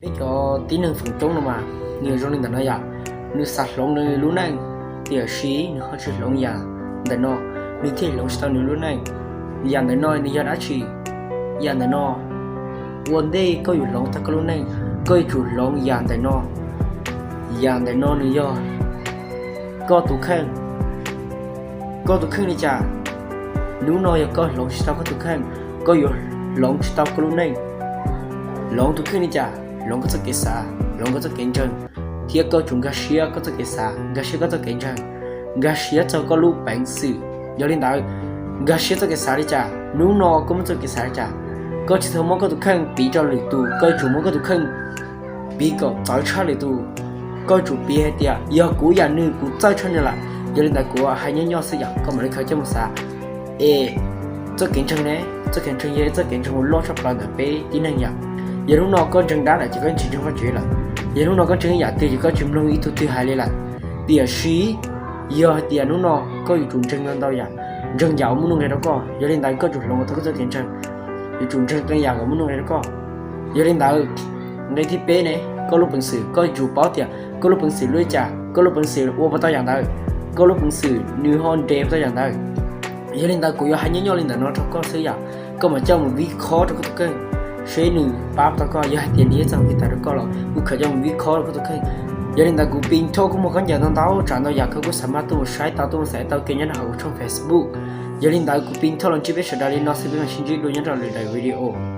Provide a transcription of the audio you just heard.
Peb cov tib neeg feem coob no mas nws zoo li ntawm no yom, nws xav hloov nws lub neej, tiam sis nws ho tsis hloov yam ntawm no, nws thiaj hloov tsis tau nws lub neej. Yam ntawm no nws yog dab tsi? Yam ntawm no, ua ntej koj yuav hloov tau koj lub neej, koj yuav tsum hloov yam ntawm no. Yam ntawm no nws yog koj tus kheej. Koj tus kheej li cas? Hnub no yog koj hloov tsis tau koj tus kheej, koj yuav hloov tsis tau koj lub neej. Hloov tus kheej li cas? Hloov koj txoj kev xav, hloov koj txoj kev ntseeg, thiab koj tsum nkag siab koj txoj kev xav, nkag siab koj txoj kev ntseeg, nkag siab txog koj lub peev xwm. Yog li ntawd, nkag siab txoj kev xav li cas? Hnub no koj muab txoj kev xav li cas? Koj tsis txhob muab koj tus kheej piv rau lwm tus, koj yuav tsum muab koj tus kheej piv kom txawv tshaj lwm tus. Koj yuav tsum piv hais tias yog kuv yam nws kuv txawj tshaj nws lawm, yog li ntawd kuv hais nyob nyob xwb yom, koj mam li khaws coj mus xav. Es txoj kev ntseeg ne? Txoj kev ntseeg yog txoj kev ntseeg uas loj tshaj plaws ntawm peb tib neeg yom. Yog hnub no koj ntseeg dab lawm ces koj tsis ntseeg Vajtswv lawm. Yog hnub no koj ntseeg ib yam twg ces koj tsis mloog ib tug twg hais li lawm. Tiam sis yog hais tias hnub no koj yuav tsum ntseeg ntau ntau yam, ntseeg yam uas muaj nuj nqis rau koj, yog li ntawd koj tsum hloov tau koj txoj kev ntseeg, yuav tsum ntseeg qee yam kom muaj nuj nqis rau koj. Yog li ntawd, nqe thib peb ne, koj lub peev xwm, koj yuav tsum paub tias koj lub peev xwm lub li cas, koj lub peev xwm ua puas tau yam ntawd, koj lub peev xwm nws ho nres puas tau yam ntawd. Yog li ntawd kuv yuav hais nyob nyob li ntawm no rau koj xwb yom, koj mam coj mus vib khob rau koj tus kheej, seb nws pab tau koj. Yog hais tias nws yeej txawj hais tawm rau koj los kuv khaws coj mus vib khob rau koj tus kheej. Yog li ntawd kuv Pin Thoj kuj muaj khaub ncaws ntau ntau tsav ntau yam koj kuj xav maj tuaj mus saib tau, tuaj mus xaiv tau kiag nyob rau hauv kuv tshooj Facebook. Yog li ntawd kuv Pin Thoj los ntsib peb sawv daws li no xwb, peb mam sib ntsib dua nyob rau lwm daim video.